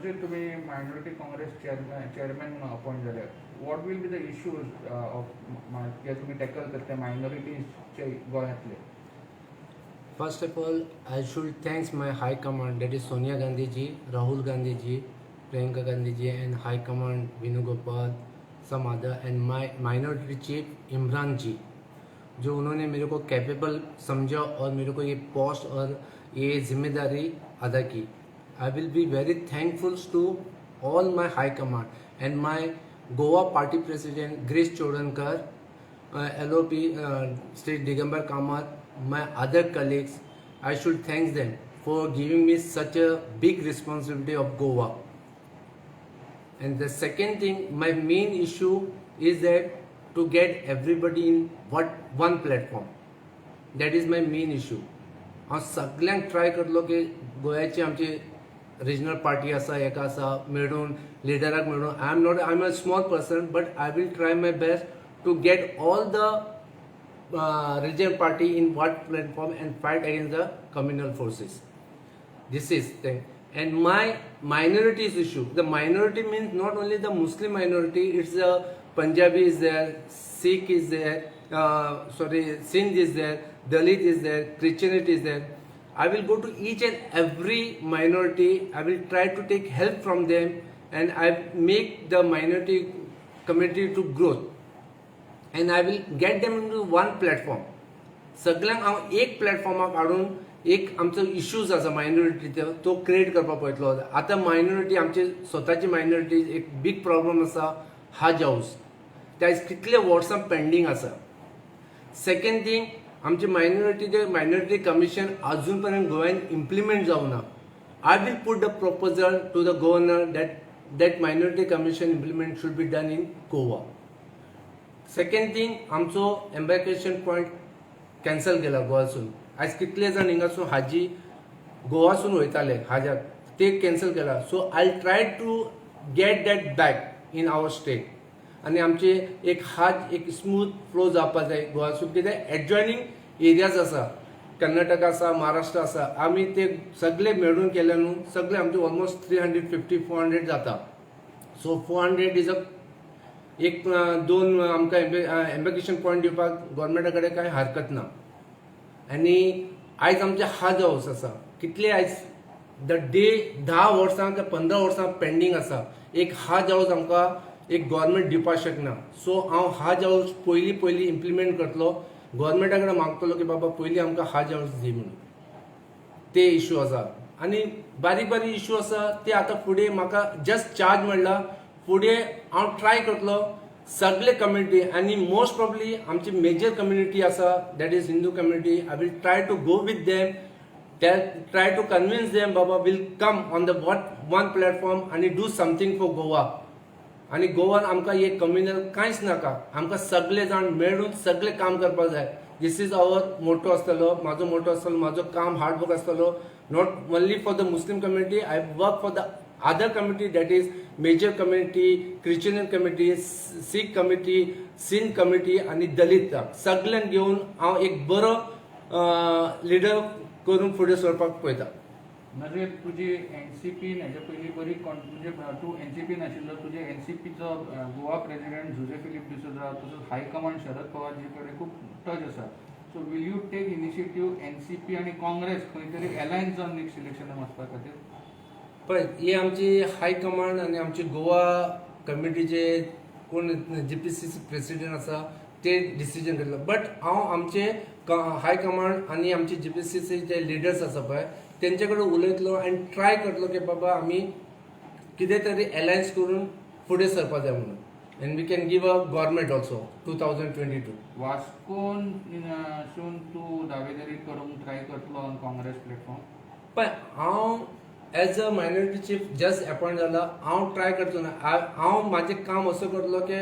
नजीर, तुम्ही minority Congress chairman म्हणून appoint जाले. What will be the issues of जे तुम्ही टॅकल करता मायनॉरिटीजचे गोंयांतले? First of all, I should thanks my high command, that is Sonia Gandhi ji, Rahul Gandhi ji, Priyanka Gandhi ji, and High Command Venugopal, some other, and my minority chief Imran ji, जो उन्होंने मेरे को capable समझा और मेरे को ये post और ये जिम्मेदारी अदा की. I will be very thankful to all my high command and my Goa party president Girish Chodankar, LOP Sri Digambar Kamat, my other colleagues. I should thank them for giving me such a big responsibility of Goa. And the second thing, my main issue is that to get everybody in what one platform. That is my main issue. हांव सगल्यांक try करतलो की गोव्याची आमची regional party आसा, हेका आसा, मेळून, लिडराक मेळून. I am not, I am a small person, but I will try my best to get all the regional party in one platform and fight against the communal forces. This is thing. And my minorities issue. The minority means not only the Muslim minority. It's a Punjabi is there, Sikh is there, sorry, Sindh is there, Dalit is there, Christianity is there. I will go to each and every minority. I will try to take help from them, and I make the minority community to growth and I will get them into one platform. सगळ्यांक हांव एक प्लॅटफॉर्माक हाडून एक आमचो issues आसा मायनॉरिटीचो, तो create करपाक पळयतलो. आतां मायनॉरिटी, आमची स्वताची मायनॉरिटी एक बीग प्रॉब्लम आसा हाज हाऊस. त्या कितले वर्सां पेंडींग आसा. सेकंड थिंग, आमचे मायनॉरिटीचे मायनॉरिटी कमिशन अजून पर्यंत गोंयांत इम्प्लिमेंट जावना. I will put the proposal to the governor that that minority commission implement should be done in Goa. Second thing, आमचो एम्बार्केशन पॉयंट कॅन्सल केला गोवासून. आयज कितले जाण हिंगासून हाजी गोवासून वयताले हाजाक, ते कॅन्सल केला. So I try to get that back in our state आनी आमचे एक हाज एक स्मूथ फ्लो जावपा जाय गोवासून. कित्याक एडजॉयनींग एरियाज आसा, कर्नाटक आसा, महाराष्ट्र आसा. आमी ते सगळे मेळून केले न्हू, सगळे आमचे ऑलमोस्ट 350 400 जाता. सो 400 is a एक दोन आमकां एम्बॅकेशन पॉयंट दिवपाक गोवोरमेंटा कडेन कांय हरकत ना. आनी आयज आमचे हाज हाऊस आसा, कितले आयज the day 10 वर्सां काय 15 वर्सां पेंडींग आसा. एक हाज हाऊस आमकां एक गव्हर्मेंट दिवपाक शकना. सो हांव हाज हाऊस पयलीं पयलीं इम्प्लिमेंट करतलो, गव्हर्मेंटा कडेन मागतलो की बाबा, पयलीं आमकां हाज हाऊस दी म्हणून. ते इशू आसा आनी बारीक बारीक इशू आसा ते आतां फुडें म्हाका जस्ट चार्ज मेळ्ळा. फुडें हांव ट्राय करतलो सगळे कम्युनिटी आनी मोस्ट प्रोबब्ली आमची मेजर कम्युनिटी आसा, that is Hindu community. I will try to go with them, try to convince them, Baba, will come on the what one platform आनी do something for Goa. आनी गोवान आमकां हे communal कांयच नाका. आमकां सगळे जाण मेळून सगळे काम करपाक जाय. This is our motto आसतलो, म्हाजो मोटो आसतलो, म्हाजो काम हार्ड वर्क आसतलो. Not only for the Muslim community, I work for the other community, that is major community, Christian community, Sikh community, Sindh community आनी दलित. सगल्यांक घेवन हांव एक बरो लिडर करून फुडें सरपाक पळयता. नजीर, तुजी एनसीपीन हेच्या पयलीं बरी म्हणजे तूं एनसीपीन आशिल्लो. तुजे एनसीपीचो गोवा प्रेसिडेंट जुजे फिलीप डिसोजा, तसोच हायकमांड शरद पवारजी कडेन खूब टच आसा. So will you take initiative, NCP आनी काँग्रेस खंय तरी एलायन्स जावन नेक्स्ट इलेक्शनाक वचपा खातीर? पळय, ही आमची हायकमांड आनी आमची गोवा कमिटीचे कोण जीपीसीसी प्रेसिडेंट आसा, ते डिसिजन घेतलो. बट हांव आमचे हायकमांड आनी आमचे जीपीसीसीचे लिडर्स आसा पळय, तेंचे कडेन उलयतलो आनी ट्राय करतलो की बाबा, आमी कितें तरी एलायन्स करून फुडें सरपाक जाय म्हणून and we can give a government also 2022. वास्कोन सून तूं दावेदारी करूंक ट्राय करतलो ऑन काँग्रेस प्लॅटफॉर्म? पळय, हांव as a minority chief just appoint जाला. हांव ट्राय करचो ना. हांव म्हाजें काम असो करतलो की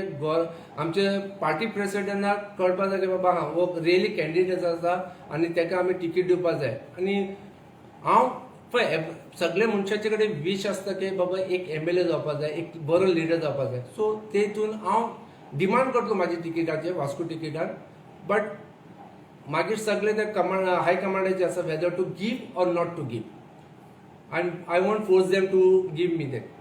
आमचे पार्टी प्रेसिडेंटाक कळपा जाय की बाबा, हा हो रियली कॅन्डिडेट आसा आनी ताका आमी तिकीट दिवपा जाय. आनी हांव पळय, सगळे मनशाचे कडेन वीश आसता की बाबा, एक एमएलए जावपा जाय, एक बरो लिडर जावपा जाय. सो तेतून हांव डिमांड करतलो म्हाजे तिकीटाचे, वास्को तिकीटार. बट मागीर सगळे ते कमांड, हाय कमांडाचे आसा, whether to give or not to give. And I won't force them to give me that.